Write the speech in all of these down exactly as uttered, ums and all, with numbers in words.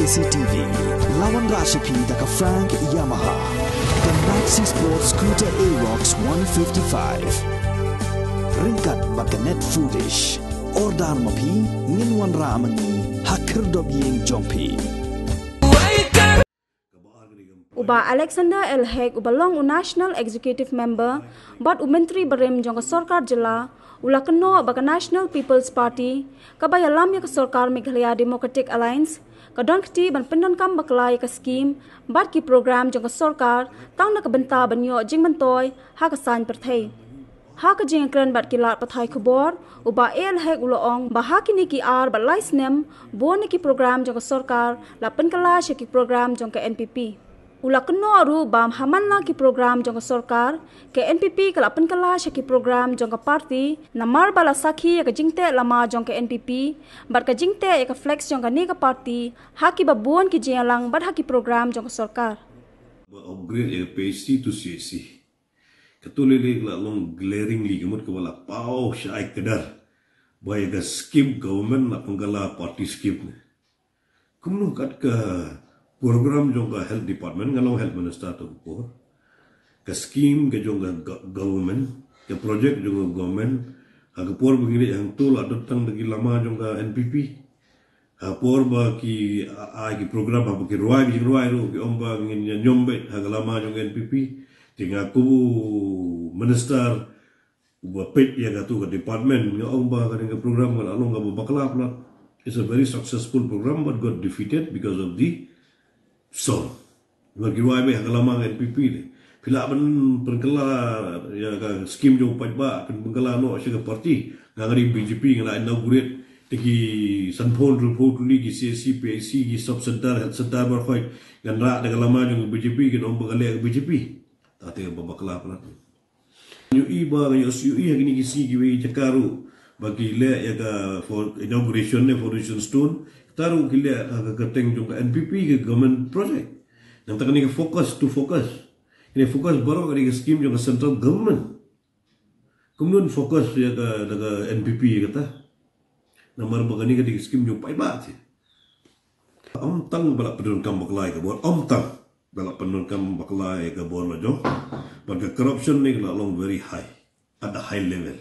C T V, la wanrah sha phi da ka Frank Yamaha. The Maxi Sport Scooter Aerox one fifty-five. Ryngkat bad ka Net Foodish. Order ma phi, ngin wanrah ma ngi ha khyrdop ïing jong phi. U Bah Alexander L Hek, uba long u National Executive Member bad u Myntri barim jong ka sorkar jylla, u la kynnoh ba ka National People's Party, kaba ïalam ïa ka sorkar Meghalaya Democratic Alliance, ka don kti ban pyndonkam bakla ïa ka skim bad ki program jong ka sorkar, tang na ka bynta ban ïoh jingmyntoi ha ka saiñ pyrthei. Ha ka jingïakren bad ki lad pathai khubor, u Bah A L Hek u la ong ba ha kine ki ar bad lai snem, bun na ki program jong ka sorkar la pynkylla sha ki program jong ka N P P. U la kynnoh ruh ba ha man la ki program jong ka sorkar, ka N P P ka la pynkylla sha ki program jong ka party, namar ba la sakhi ïa ka jingteh lama jong ka N P P bad ka jingteh ïa ka flex jong kane ka party ha kiba bun ki jingïalang bad ha ki program jong ka sorkar. Ba upgrade ïa ka P H C to C H C. Kato lei lei ka la long glaringly, ka mut kaba la paw sha ai kdar ba ïa ka skim government la pynkylla party skim ne. Kumno kat ka program jong ka health department, nga long health minister to ka por. Ka skim ka jong ka go- government, ka project jong ka government, ha ka por ba ngi leit hangto la don tang da ki lama jong ka N P P. Ha por ba ki ai ki program, ha ba ki rwai ki jingrwai ruh, ki ong ba ngin ïa ñiom beit ha ka lama jong ka N P P. Te nga kum u minister uba peit ïa kato ka department, nga ong ba kane ka program ka la long kaba bakla palat. It's a very successful program but got defeated because of the song. Ba ki rwai beit ha ka lama ka N P P ne. Phi lah ban pynkylla ïa ka skim jong u paidbah, pynkylla noh sha ka party. Nga nga dei B J P, nga la inaugurate te ki sanphew hynriewphew tylli ki C H C, P H C, ki sub center, health center baroh khoit. Ngan rah da ka lama jong ka B J P, kin ong ba ka leh ka B J P. Te kaba bakla palat. Nga ïohi ba, nga ïohi ha kine ki sngi kiwei ki jaka ruh ba ki leh ïa ka for inauguration ne foundation stone. Kata ruh ki leh ha ka kyrteng jong ka N P P, ka government project. Nangta kane ka focus to focus. Kane focus baroh kane ka skim jong ka central government. Kumno focus ïa ka da ka N P P ïa kata. Namar ba kane ka dei ka skim jong u paidbah te. Ym tang ba la pyndonkam bakla ïa ka bor, ym tang ba la pyndonkam bakla ïa ka bor la jong. Bad ka corruption ne ka la long very high, at a high level.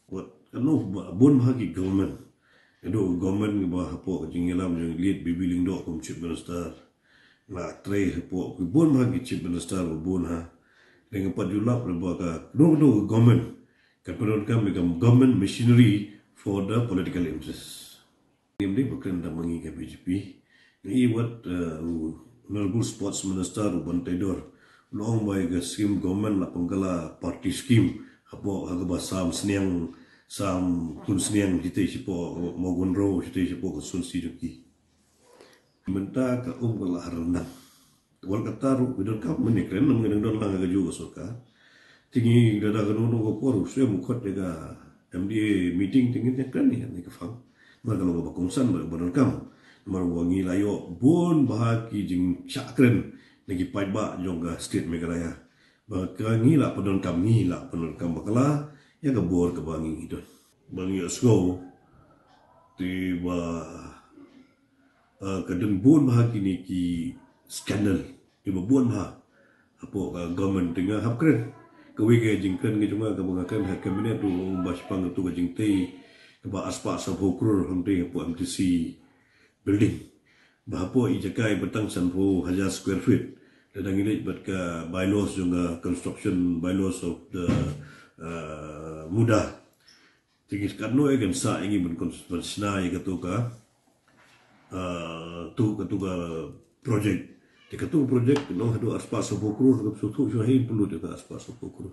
Wat kano ba bun bha ki government. Kano government ba hapoh ka jingïalam jong late B B Lyngdoh kum chief minister. La trei hapoh ki bun bha ki chief minister ba bun ha. Dang pat ju lap ba ka kano kano ka government ka pyndonkam ïa ka government machinery for the political interest. Ngim dei ba kren tang ma ngi ka B J P. Ngi i wat u Honorable Sports Minister u Banteidor u la ong ba ïa ka scheme government la pynkylla party scheme hapoh ha kaba sam sniang, sam khun sniang shitei shapoh Mawkynrew shitei shapoh ka constituency jong ki. Mynta ka um ka la ha ryndang. Wat kata ruh ki donkam mynne kren nang nang don lang ha kajuh ka sorkar. Te ngi lada kano kano ka por u shem u khot ïa ka M D A meeting te ngin ïa kren ïa kane ka phang. Namar ka long kaba kongsan ba donkam. Namar ba ngi la ïoh bun bha ki jingshah kren na ki paidbah jong ka state Meghalaya. Ba ka ngi la pyndonkam, ngi la pyndonkam bakla ïa ka bor kaba ngi don. Ba ngi ïohsngew te ba ka don bun bha kine ki scandal kiba bun bha hapoh ka government. Te nga hap kren kawei ka jingkren ka jong nga kaba nga kren ha cabinet ruh, ba shaphang katu ka jingtei kaba arspah sawphew klur hangtei hapoh M T C building. Ba hapoh i jaka iba tang sanphew hajar square feet, lada ngi leit bad ka bylaws jong ka construction bylaws of the MUDA. Te ngi katno ïa kan sah ïa ngi ban shna ïa katu ka, tu katu ka project. Te katu ka project ka long haduh arspah sawphew klur, ka shu thuh shu hei pynlut ïa ka arspah sawphew klur.